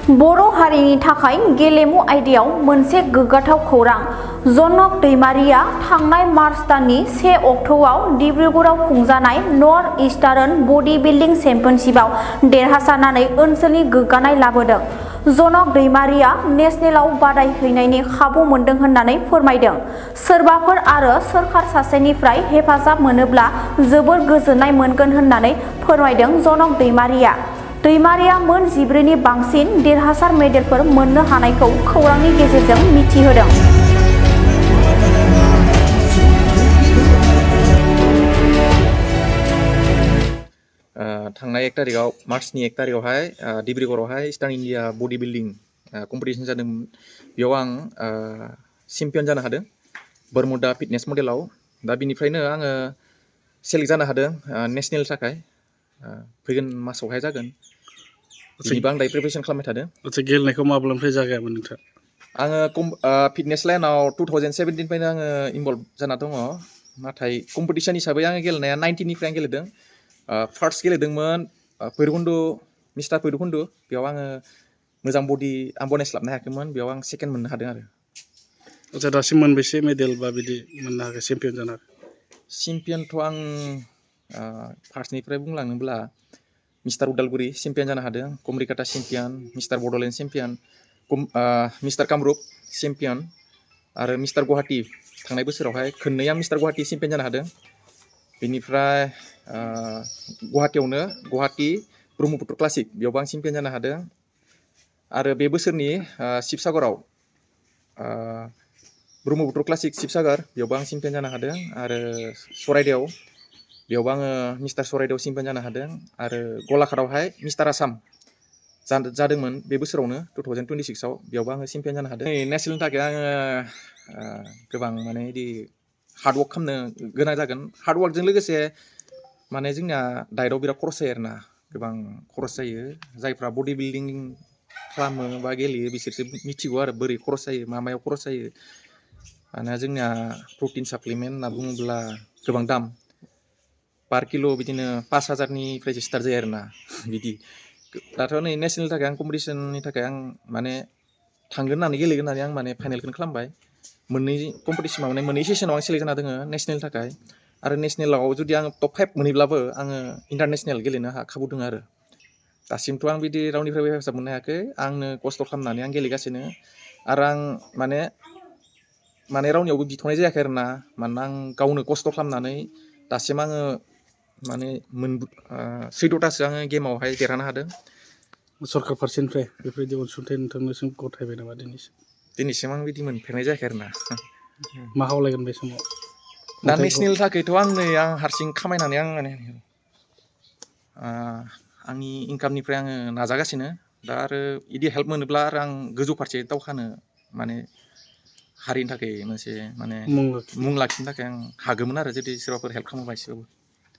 बर' हारिनि थाखाय गेलेमु आयदायाव मोनसे गोग्गाथाव खौरां। जनक दैमारिया थांनाय मार्च दाननि 1 अक्ट'आव डिब्रुगड़आव खुंजानाय नर्थ इस्टार्न बडी बिल्डिं चेम्पियनशिपआव देरहासारनानै ओनसोलनि गोग्गानाय लाबोदों। जनक दैमारिया नेशनेलआव बादायहैनायनि खाबु मोनदों होननानै फोरमायदों। सोरबाफोर आरो सोरखार सासेनिफ्राय हेफाजाब मोनोब्ला जोबोर गोजोननाय मोनगोन होननानै फोरमायदों जनक दैमारिया। दैमारिया मोन 14नि बांसिन देरहासार मेडेलफोर मोननो हानायखौ खौरांनि गेजेरजों मिथिहोदों। थांनाय 1 तारिखआव मार्चनि 1 तारिखआवहाय डिब्रुगड़आवहाय इस्टार्न इन्डिया बडी बिल्डिं कम्पिटिशन जादोंमोन। बेयाव आं चेम्पियन जानो हादों बरमुदा फिटनेस मडेलाव। दा बिनिफ्रायनो आङो सेलेक्ट जानो हादों नेशनेलनि थाखाय। फैगोन मासावहाय जागोन। बिनिबा आं दायो प्रिपेरेसन खालामबाय थादों। गेलेनायखौ माब्लानिफ्राय जागायामोन नोंथां? आङो फिटनेस लाइनाव 2017 निफ्रायनो आङो इनभल्भ जाना दङ। नाथाय कम्पिटिशन हिसाबै आङो गेलेनाया 19 निफ्राय आं गेलेदों। फार्स्ट गेलेदोंमोन भैरबकुन्द मिस्टार भैरबकुन्द। बेयाव आङो मोजां बडि आं बनायस्लाबनो हायाखैमोन। बेयाव आं सेकेन्ड मोननो हादों आरो। दासिम मोनबेसे मेडेल बा बिदि मोननो हाखो चेम्पियन जानो हाखो? चेम्पियनथ' आं फार्स्टनिफ्राय बुंलाङोब्ला मिस्टार उदालगुरि चेम्पियन जानो हादों, कमरिकाटा champion, mister Bodoland champion, mister Kamrup champion आरो मिस्टार गुवाहाटी थांनाय बोसोरावहाय खननै आं मिस्टार गुवाहाटी चेम्पियन जानो हादों। बेनिफ्राय गुवाहाटीयावनो गुवाहाटी ब्रह्मपुत्र क्लासिक बेयावबो आं चेम्पियन जानो हादों। आरो बे बोसोरनि शिबसागराव ब्रह्मपुत्र क्लासिक शिबसागर बेयावबो आं चेम्पियन जानो हादों। आरो सराइदेव बेयावबो आङो मिस्टार सराइदेव चेम्पियन जानो हादों। आरो गलाघाटआवहाय मिस्टार आसाम जादोंमोन बे बोसोरावनो 2026आव बेयावबो आङो चेम्पियन जानो हादों। नेशनेलनि थाखाय आङो गोबां माने बिदि हार्डवर्क खालामनो गोनां जागोन। हार्डवर्कजों लोगोसे माने जोंना डाइटआव बिराद खरस जायो आरोना, गोबां खरस जायो। जायफ्रा बडि बिल्डिं खालामो बा गेलेयो बिसोरसो मिथिगौ आरो बोरै खरस जायो, मायाव खरस जायो। मानोना जोंना प्रटिन साप्लिमेन्ट होनना बुङोब्ला गोबां दाम। पार किल' बिदिनो 5,000निफ्रायसो स्टार्ट जायो आरोना बिदि। दाथ' नै नेशनेलनि थाखाय आं कम्पिटिशननि थाखाय आं माने थांगोन होननानै गेलेगोन होननानै आं माने फाइनेलखौनो खालामबाय। मोननै कम्पिटिशनाव माने मोननै सेसनाव आं सेलेक्ट जाना दङ नेशनेलनि थाखाय। आरो नेशनेलाव जुदि आं टप 5 मोनहैब्लाबो आङो इन्टारनेशनेल गेलेनो खाबु दङ आरो। दासिमथ' आं बिदि रावनिफ्रायबो हेफाजाब मोननो हायाखै। आंनो खस्थ' खालामनानै आं गेलेगासिनो। आरो आं माने रावनियावबो बिथ'नाय जायाखै आरोना। मानोना आं गावनो खस्थ' खालामनानै दासिम आङो माने 14थासो आङो गेमावहाय देरहानो हादों। सरकार फारसेनिफ्राय बेफोरबायदि अनसुंथाइ नोंथांनिसिम गथायबाय नामा दिनैसिम? दिनैसिम आं बिदि मोनफेरनाय जायाखै आरोना। मा खावलायगोन बे समाव? दा नेशनेलनि थाखायथ' आं हारसिं खामायनानै आं माने आंनि इनकामनिफ्राय आङो नाजागासिनो। दा आरो बिदि हेल्प मोनोब्ला आरो आं गोजौ फारसे दावखानो माने हारिनि थाखाय मोनसे माने मुं लाखिनो थाखाय आं हागौमोन आरो जुदि सोरबाफोर हेल्प खालामोबा एसेबाबो।